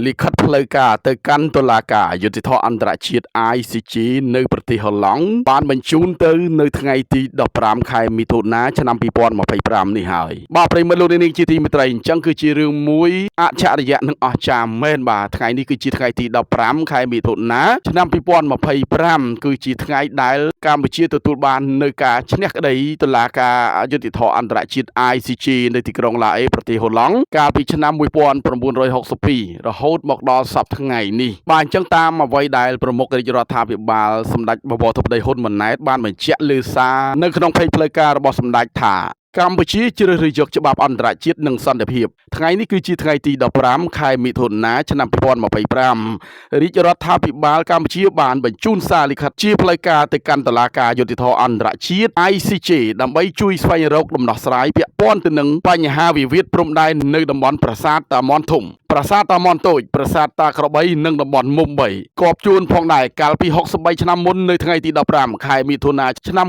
លិខិតផ្លូវការទៅកាន់តុលាការយុត្តិធម៌អន្តរជាតិ ICJ នៅប្រទេសហូឡង់បានបញ្ជូនទៅនៅថ្ងៃទី15ខែមិថុនាឆ្នាំ2025នេះហើយបាទប្រិយមិត្តលោកនាងជាទីមេត្រីអញ្ចឹងគឺជារឿងមួយអច្ឆរិយៈនិងអស្ចារ្យមែនបាទថ្ងៃនេះគឺជាថ្ងៃទី15ខែមិថុនាឆ្នាំ2025គឺជាថ្ងៃដែលកម្ពុជាទទួលបាននៅការឈ្នះក្តីតុលាការយុត្តិធម៌អន្តរជាតិ ICJ នៅទីក្រុងឡាអេប្រទេសហូឡង់កាលពីឆ្នាំ1962រហូតមកដល់សប្តាហ៍ថ្ងៃនេះបាទអញ្ចឹងតាមអ្វីដែលប្រមុខរាជរដ្ឋាភិបាលសម្ដេចបវរធិបតីហ៊ុនម៉ាណែតបានបញ្ជាក់លើសារនៅក្នុង page ផ្លូវការរបស់សម្ដេចថាកម្ពុជាជ្រើសរើសយកច្បាប់អន្តរជាតិនិងសន្តិភាពថ្ងៃនេះគឺជាថ្ងៃទី15ខែមិថុនាឆ្នាំ2025រាជរដ្ឋាភិបាលកម្ពុជាបានបញ្ជូនសារលិខិតជាផ្លូវការទៅកាន់តុលាការយុត្តិធម៌អន្តរជាតិ ICJ ដើម្បីជួយស្វែងរកដំណោះស្រាយពាក់ព័ន្ធទៅនឹងបញ្ហាវិវាទព្រំដែននៅតំបន់ប្រាសាទតាមាន់ធំប្រាសាទតាមាន់តូចប្រាសាទតាក្របីនិងតំបន់មុំ3គបជួនផងដែរកាលពី63ឆ្នាំមុននៅថ្ងៃទី15ខែមិថុនាឆ្នាំ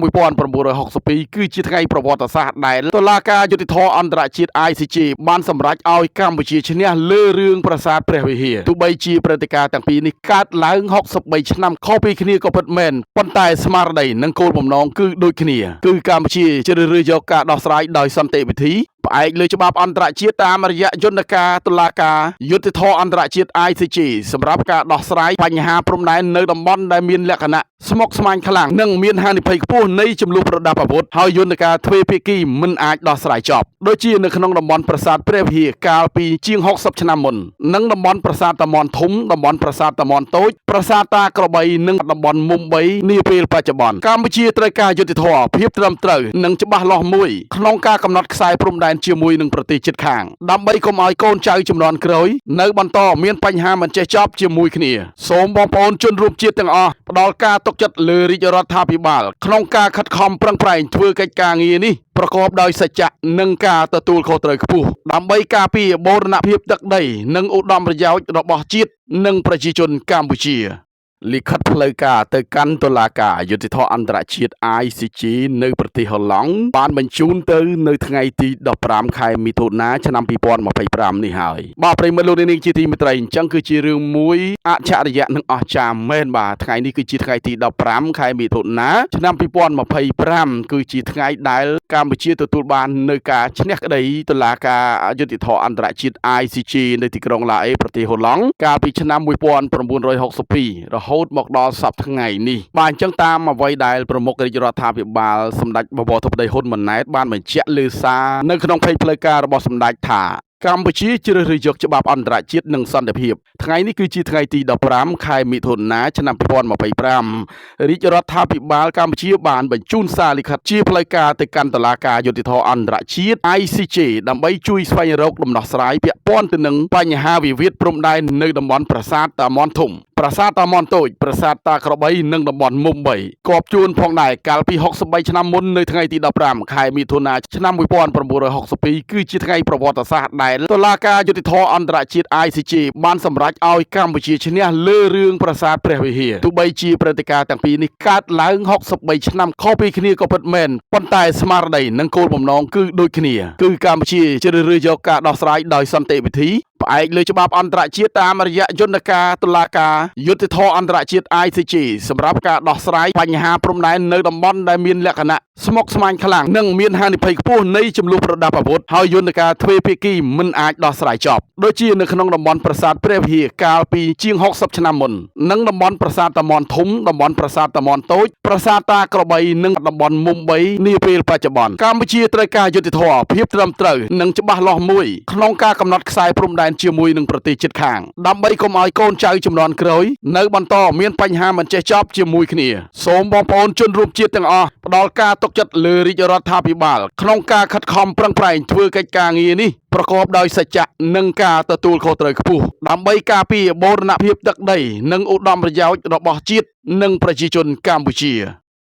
1962គឺជាថ្ងៃប្រវត្តិសាស្ត្រដែលតុលាការយុត្តិធម៌អន្តរជាតិ ICJ បានសម្រេចឲ្យកម្ពុជាឈ្នះលើរឿងប្រាសាទព្រះវិហារទោះបីជាព្រឹត្តិការណ៍ទាំងពីរនេះកើតឡើង63ឆ្នាំខុសពីគ្នាក៏ពិតមែនប៉ុន្តែស្មារតីនិងគោលបំណងគឺដូចគ្នាគឺកម្ពុជាជ្រើសរើសយកការដោះស្រាយដោយសន្តិវិធីផ្អែកលើច្បាប់អន្តរជាតិតាមរយៈយន្តការតុលាការយុត្តិធម៌អន្តរជាតិ ICJ សម្រាប់ការដោះស្រាយបញ្ហាព្រំដែននៅតំបន់ដែលមានលក្ខណៈស្មុគស្មាញខ្លាំងនិងមានហានិភ័យខ្ពស់នៃចំនួនប្រដាប់អាវុធហើយយន្តការទ្វេភាគីមិនអាចដោះស្រាយចប់ដូចជានៅក្នុងតំបន់ប្រាសាទព្រះវិហារកាលពីជាង60ឆ្នាំមុននិងតំបន់ប្រាសាទតាមាន់ធំតំបន់ប្រាសាទតាមាន់តូចប្រាសាទតាក្របីនិងតំបន់មុំ3នាពេលបច្ចុប្បន្នកម្ពុជាត្រូវការយុត្តិធម៌ភាពត្រឹមត្រូវនិងច្បាស់លាស់មួយក្នុងការកំណត់ខ្សែព្រំដែនជាមួយនឹងប្រទេសជិតខាងដើម្បីកុំឲ្យកូនចៅជំនាន់ក្រោយនៅបន្តមានបញ្ហាមិនចេះចប់ជាមួយគ្នាសូមបងប្អូនជនរួមជាតិទាំងអស់ផ្ដល់ការទុកចិត្តលើរាជរដ្ឋាភិបាលក្នុងការខិតខំប្រឹងប្រែងធ្វើកិច្ចការងារនេះប្រកបដោយសច្ចៈនិងការទទួលខុសត្រូវខ្ពស់ដើម្បីការពារបូរណភាពទឹកដីនិងឧត្តមប្រយោជន៍របស់ជាតិនិងប្រជាជនកម្ពុជា លិខិតផ្លូវការទៅកាន់តុលាការយុត្តិធម៌អន្តរជាតិ ICJ នៅប្រទេសហូឡង់បានបញ្ជូនទៅនៅថ្ងៃទី15ខែមិថុនាឆ្នាំ2025នេះហើយបាទប្រិយមិត្តលោកនាងជាទីមេត្រីអញ្ចឹងគឺជារឿងមួយអច្ឆរិយៈនិងអស្ចារ្យមែនបាទថ្ងៃនេះគឺជាថ្ងៃទី15ខែមិថុនាឆ្នាំ2025គឺជាថ្ងៃដែលកម្ពុជាទទួលបាននៅការឈ្នះក្តីតុលាការយុត្តិធម៌អន្តរជាតិ ICJ នៅទីក្រុងឡាអេប្រទេសហូឡង់កាលពីឆ្នាំ1962រហូតមកដល់សប្តាហ៍ថ្ងៃនេះបាទអញ្ចឹងតាមអ្វីដែលប្រមុខរាជរដ្ឋាភិបាលសម្ដេចបវរធិបតីហ៊ុនម៉ាណែតបានបញ្ជាក់លើសារនៅក្នុង page ផ្លូវការរបស់សម្ដេចថាកម្ពុជាជ្រើសរើសយកច្បាប់អន្តរជាតិនិងសន្តិភាពថ្ងៃនេះគឺជាថ្ងៃទី15ខែមិថុនាឆ្នាំ2025រាជរដ្ឋាភិបាលកម្ពុជាបានបញ្ជូនសារលិខិតជាផ្លូវការទៅកាន់តុលាការយុត្តិធម៌អន្តរជាតិ ICJ ដើម្បីជួយស្វែងរកដំណោះស្រាយពាក់ព័ន្ធទៅនឹងបញ្ហាវិវាទព្រំដែននៅតំបន់ប្រាសាទតាមាន់ធំប្រាសាទតាមាន់តូចប្រាសាទតាក្របីនិងតំបន់មុំ3គបជួនផងដែរកាលពី63ឆ្នាំមុននៅថ្ងៃទី15ខែមិថុនាឆ្នាំ1962គឺជាថ្ងៃប្រវត្តិសាស្ត្រដែលតុលាការយុត្តិធម៌អន្តរជាតិ ICJ បានសម្រេចឲ្យកម្ពុជាឈ្នះលើរឿងប្រាសាទព្រះវិហារទោះបីជាព្រឹត្តិការណ៍ទាំងពីរនេះកើតឡើង63ឆ្នាំខុសពីគ្នាក៏ពិតមែនប៉ុន្តែស្មារតីនិងគោលបំណងគឺដូចគ្នាគឺកម្ពុជាជ្រើសរើសយកការដោះស្រាយដោយសន្តិវិធីផ្អែកលើច្បាប់អន្តរជាតិតាមរយៈយន្តការតុលាការយុត្តិធម៌អន្តរជាតិ ICJ សម្រាប់ការដោះស្រាយបញ្ហាព្រំដែននៅតំបន់ដែលមានលក្ខណៈស្មុគស្មាញខ្លាំងនិងមានហានិភ័យខ្ពស់នៃចំនួនប្រដាប់អាវុធហើយយន្តការទ្វេភាគីមិនអាចដោះស្រាយចប់ដូចជានៅក្នុងតំបន់ប្រាសាទព្រះវិហារកាលពីជាង60ឆ្នាំមុននិងតំបន់ប្រាសាទតាមាន់ធំតំបន់ប្រាសាទតាមាន់តូចប្រាសាទតាក្របីនិងតំបន់មុំ3នាពេលបច្ចុប្បន្នកម្ពុជាត្រូវការយុត្តិធម៌ភាពត្រឹមត្រូវនិងច្បាស់លាស់មួយក្នុងការកំណត់ខ្សែព្រំដែនជាមួយនឹងប្រទេសជិតខាងដើម្បីកុំឲ្យកូនចៅជំនាន់ក្រោយនៅបន្តមានបញ្ហាមិនចេះចប់ជាមួយគ្នាសូមបងប្អូនជនរួមជាតិទាំងអស់ផ្ដល់ការទុកចិត្តលើរាជរដ្ឋាភិបាលក្នុងការខិតខំប្រឹងប្រែងធ្វើកិច្ចការងារនេះប្រកបដោយសច្ចៈនិងការទទួលខុសត្រូវខ្ពស់ដើម្បីការពារបូរណភាពទឹកដីនិងឧត្តមប្រយោជន៍របស់ជាតិនិងប្រជាជនកម្ពុជា។